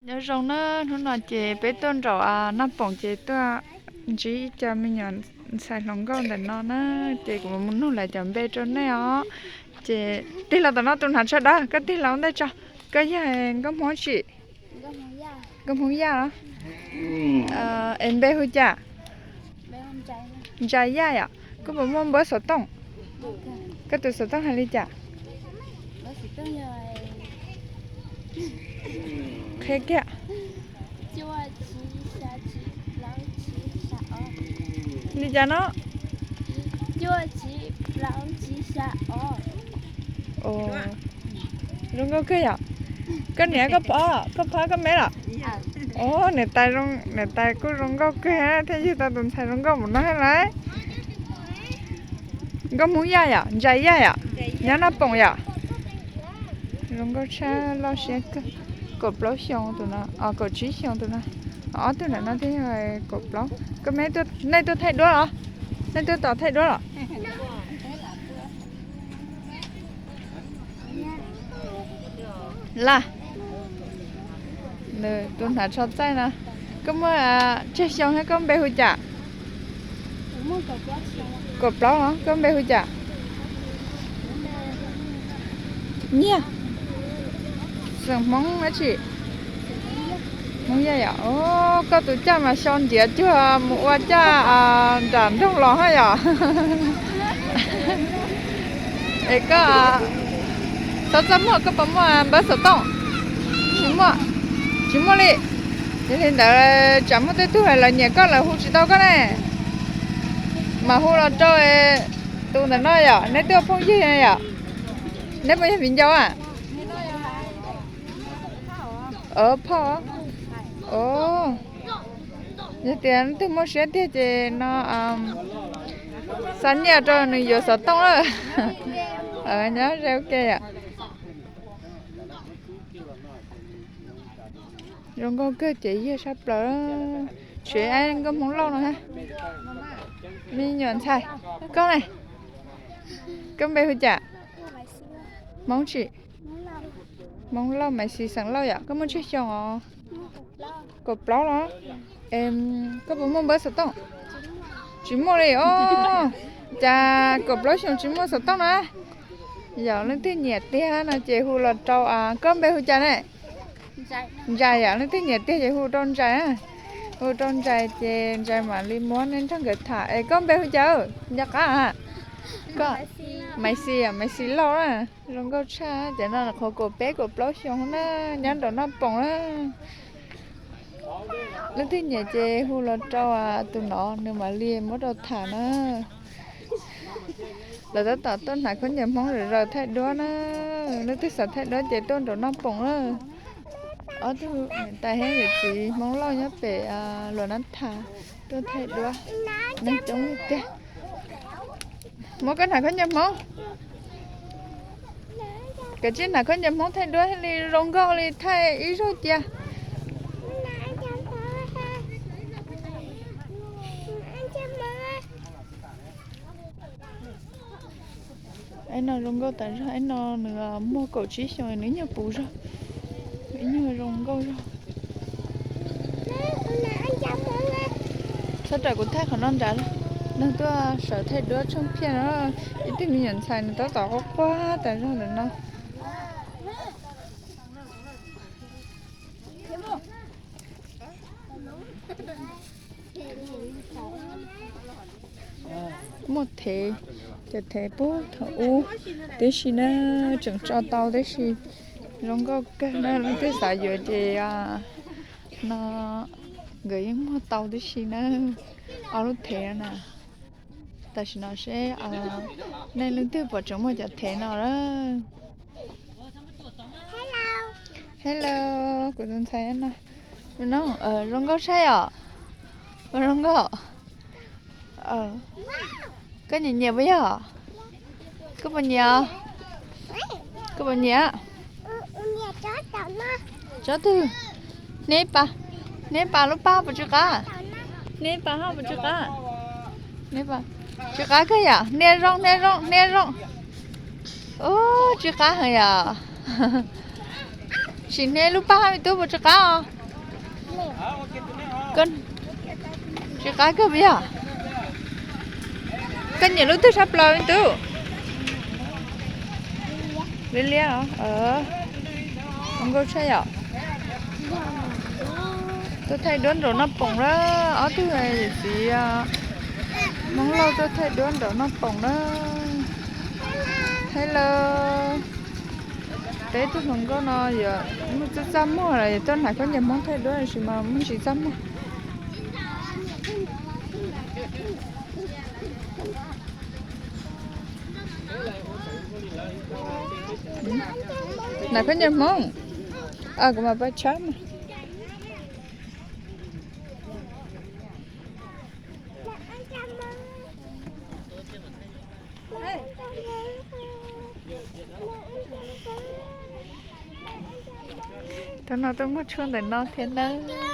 Nyob zoo na, hnub no ces peb tuaj nraum Naj Poom ces tuaj ntsib ib co me nyuam ntxhais hluas nkauj ntawm no na, ces kuv mam nug lawv cov npe rau nej os. Ces tig los tom no tus hnav tsho dawb, koj tig los ua ntej tso. Koj yog Nkauj Hmoob tsi? Nkauj Hmoob Yaj. Es npe hu cas? Ntsa Yaj yom. Koj puas muaj npawb xov tooj? Koj tus xov tooj hais li cas? Qhia kiag. Li cas no? Zoo nkauj kawg yom. Koj niam koj phob, koj phob koj me los? Os, niam tais, niam tais kuj zoo nkauj kawg thiaj yug tau tus ntxhais zoo nkauj npaum no thiab lauj. Nkauj Hmoob Yaj yom, Ntsa Yaj yom, nyob Naj Poom yom. Zoo nkauj tshaj, loj siab kawg. Kaum plaub xyoo tus no, kaum tsib xyoo tus no. Ob tug ntawm no thiaj yog kaum plaub. Koj me, nej tuaj thaij duab los? Nej tuaj tos thaij duab los? Laj, nws tus hnav tsho txaij no. Koj muaj tsawg xyoo thiab koj npe hu cas? Kaum plaub los? Koj npe hu cas? Nyiaj. Xeem Hmoob dab tsi? Hmoob Yaj yom. Koj tus caj mas xyov ntiav cuag mus ua caj nram nroog los hab yom. Es koj, txhob txaj muag, koj puas muaj npawb xov tooj? Tsis muaj. Tsis muaj li. Yog li ntawd tsam muaj tej tug lawv nyiam koj lawv hu tsis tau koj ne. Mas hu los rau tus ntawm no yom, neb twb ua phooj ywg yom. Neb puas yog viv ncaus a? Phauj. Yog tias leej twg muaj siab tiag ces no xa nyiaj rau nws yuav xov tooj lawm. Nyob ze ua ke yom. Zoo nkauj kawg ces yog sab plaws. Tsev Nkauj Hmoob Lauj no thiab. Me nyuam ntxhais, koj ne, koj npe hu cas? Hmoob tsi? Hmoob Lauj, Maiv Xis xeem Lauj yom. Koj muaj tsawg xyoo os? Kaum plaub los? Koj puas muaj npawb xov tooj? Tsis muaj li os. Cas kaum plaub xyoo tsis muaj xov tooj na? Yog leej twg nyiam tiag no ces hu los rau, koj npe hu cas ne? Ntsais yom, leej twg nyiam tiag ces hu rau Ntsais. Hu rau Ntsais ces Ntsais mam li muab nej nrog nkawd tham. Es koj npe hu cas? Nco qab. Koj, Maiv Xis, Maiv Xis Lauj na. Zoo nkauj tshaj, cov no qhov kaum peb kaum plaub xyoo na, nyob nraum Naj Poom na. Leej twg nyiam ces hu los rau tus no, nws mam li muab rau tham na. Lawv tab tom tuaj hnav khaub ncaws Hmoob zaws zaws thaij duab na. Leej twg xav thaij duab ces tuaj nraum Naj Poom na. Ob tug niam tais thiab yawm txiv Hmoob Lauj nyob pem Luam Nab Thas tuaj thaij duab. Neeg coob tiag. Muab koj hnav khaub ncaws Hmoob. Kav tsij hnav khaub ncaws Hmoob thaij duab thiaj li zoo nkauj li thaij ib zaug cia. Aib no zoo nkauj tas zog, aib no nws muaj kaum tsib xyoo, nws ib nyuag puv zog, ib nyuag zoo nkauj zog. Txhob raws kuv thaij qhov no nrad, neeg tuaj sawv thaij duab tsheej phiaj no. Ib tug me nyuam ntxhais nws tab tom quaj quaj tas zog ntawm no. Muaj thev, cov thev puag thaum ub tib si na, tseem tso tau tib si. Zoo nkauj kawg na, leej twg xav yuav ces no nkawd yeej muag tau tib si na. Ob lub thev na. Tam sim no seb nej leej twg puas tseem muaj cov thev no lawm. Hello, kuv tus ntxhais no. Zoo nkauj saib os. Zoo nkauj. Koj nyiam nyiam puas yog? Koj puas nyiam? Koj puas nyiam? Tsob twg? Hneb pas, hneb pas lub paj puas tsw qab? Hneb pas haj puas tsw qab? Tsw qab kawg yom, hnia zoo, hnia zoo, hnia zoo. Ub, tsw qab heev yom. Sim neej lub paj hab me tub puas tsis qab os? Tsis qab kawg puas yog? Koj nyiam lub twg tshaj plaws me tub? Liab liab os. Zoo nkauj tshaj yom. Tuaj thaij duab nraum noj poom na. Ob tug yawm txiv Hmoob Lauj tuaj thaij duab nraum noj poom na. Hello. Peb tug hluas nkauj no yuav muaj txaj txaj muag los yuav tuaj hnav khaub ncaws Hmoob thaij duab tab sis mas muaj ntsis txaj muag. Hnav khaub ncaws Hmoob. Kuv mam pab tshab mas. Tam no tuaj muag tshuaj ntawm no thiab nawb.